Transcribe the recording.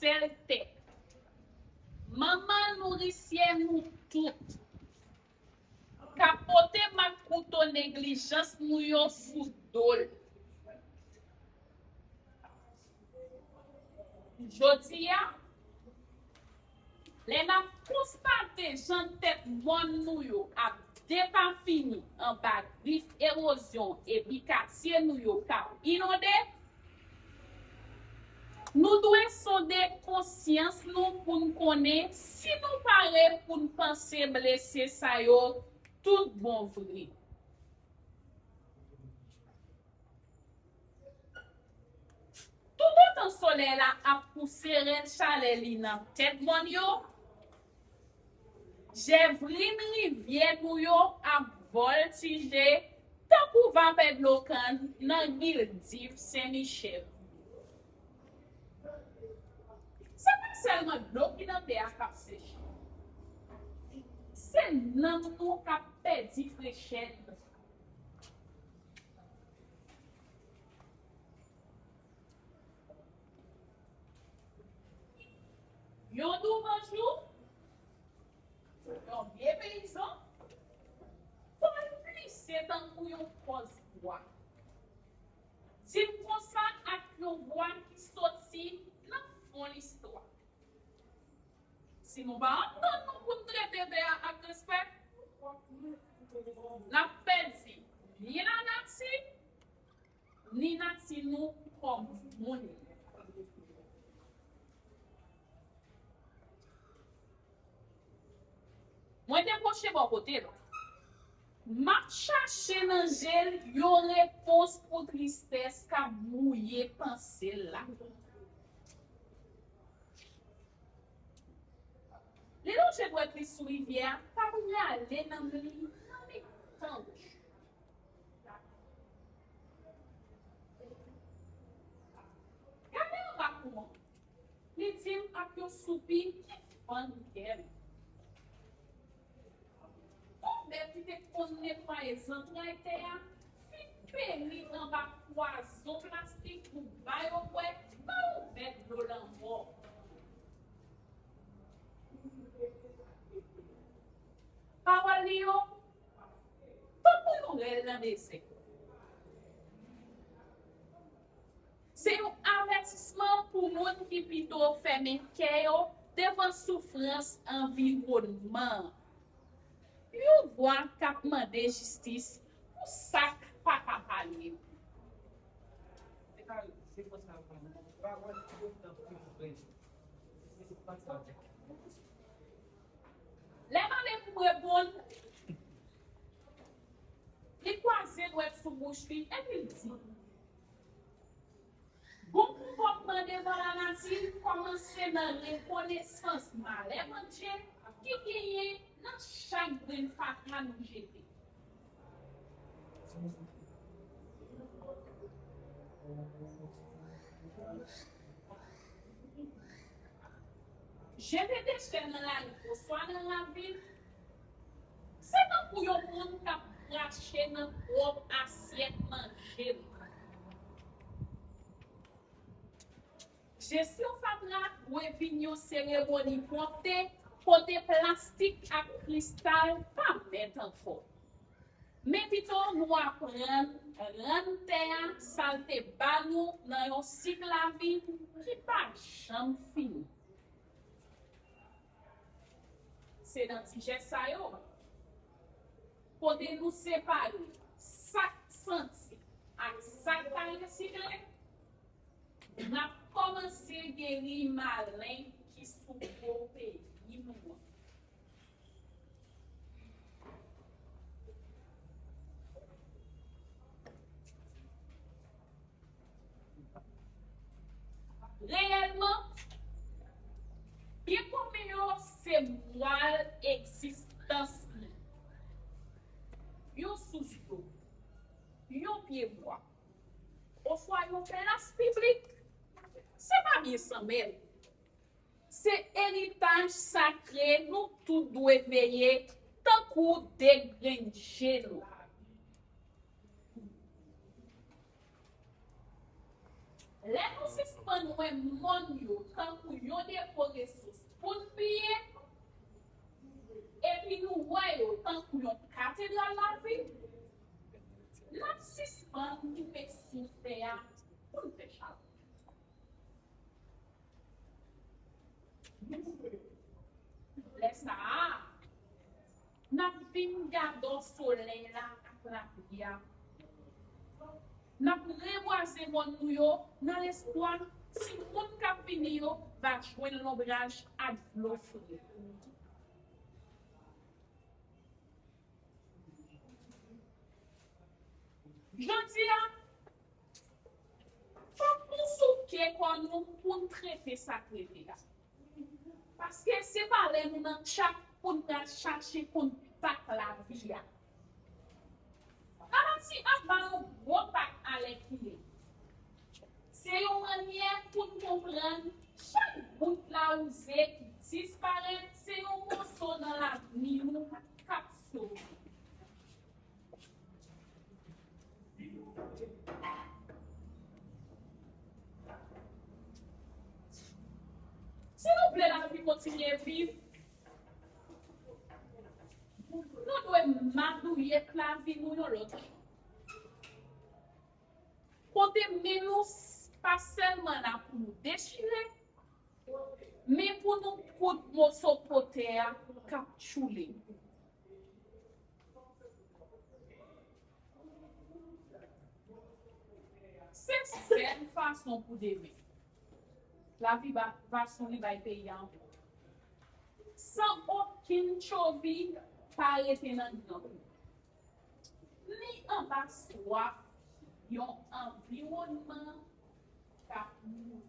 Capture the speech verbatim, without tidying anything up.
sèl tèt. Manman nourisyè nou tout, k ap pote mak kouto neglijans nou yo sou do l. Jodi a, lè n ap konstate jan tèt mòn nou yo ap depafini anba grif ewozyon epi katye nou yo k ap inonde, nou dwe sonde konsyans nou pou n konnen si nou pare pou n panse blese sa yo tout bon vre. Toutotan solèy la ap pouse rèl chalè li nan tèt mòn yo, jèvrin rivyè nou yo ap vòltije tankou vapè dlo kann nan gildiv Sen Michèl. Se pa sèlman dlo ki nan tè a k ap seche. Se nanm nou k ap pèdi frechè l. Yon douvan jou, yon vye peyizan, fè l glise tankou yon pòs bwa. Di m konsa ak yon vwa ki soti nan fon listwa. Si nou pa antann nou pou n trete tè a ak respè, n ap pèdi ni lanati, ni nati nou kòm moun. Mwen te pwoche bò kote l. M ap chache nan je l yon repons pou tristès k ap bwouye panse l la. Li lonje dwèt li sou rivyè a, k ap rale nanm li nan mitan wouch. Gade anba kou an, li di m ak yon soupi ki fann kè m. Yon bèt ki te konn netwaye zantray tè a fin peri anba pwazon plastik pou ba yo bwè nan yon vè dlo lanmò. Pawòl li yo, tankou yon rèl nan dezè. Se yon avètisman pou moun ki pito fèmen kè yo devan soufrans anviwònman an. Yon vwa k ap mande jistis pou sa k pa ka pale. Lè m ale pou m reponn, li kwaze dwèt sou bouch li epi l di, Bon konpòtman devan lanati kòmanse nan rekonesans malè Bondye ki genyen nan chak grenn fatra nou jete. Jete dechè nan lari oswa nan ravin, se tankou yon moun k ap krache nan pwòp asyèt manje l. Jesyon fatra dwe vin yon seremoni pwòpte kote plastik ak kristal pa mèt ankò. Men pito nou aprann rann tè a sa l te ba nou nan yon sik lavi ki pa janm fini. Se nan ti jès sa yo, kote nou separe sa k santi ak sa k ka resikle, n ap kòmanse geri malen ki sou po peyi nou an. Reyèlman, byen komen yo se mwal egzistans nou. Yon sous dlo, yon pyebwa, oswa yon plas piblik, se pa byen sanmèl. Se eritaj sakre nou tout dwe veye tankou de grenn je nou. Lè nou sispann wè mòn yo tankou yon Ann koupe souf tè a pou n fè chalè. Lè sa a, n ap vin gadò solèy la ak lapli a. N ap rebwaze mòn nou yo nan lespwa timoun k ap vini yo va jwenn lonbraj ak dlo fre. Jodi a, fòk nou souke kò nou pou n trete sa k rete a. Paske se pa lè nou nan tchak pou n pral chache konn pak lavi a. Ayiti ap ba nou gwo pak alèkile. Se yon mannyè pou n konprann chak bout lawouze ki disparèt se yon moso nan lavni nou k ap sove. Si nou vle lavi kontinye viv, nou dwe madouye lavi nou yon lòt jan. Kote men nou s- pa sèlman la pou nou dechire, men pou nou koud moso po tè a k ap tchoule. Se sèl fason pou demen. Lavi ba- va son li bay peyi a ankò. San okenn tchovi pa rete nan gran kou. Ni anba swaf yon anviwònman k ap mouri.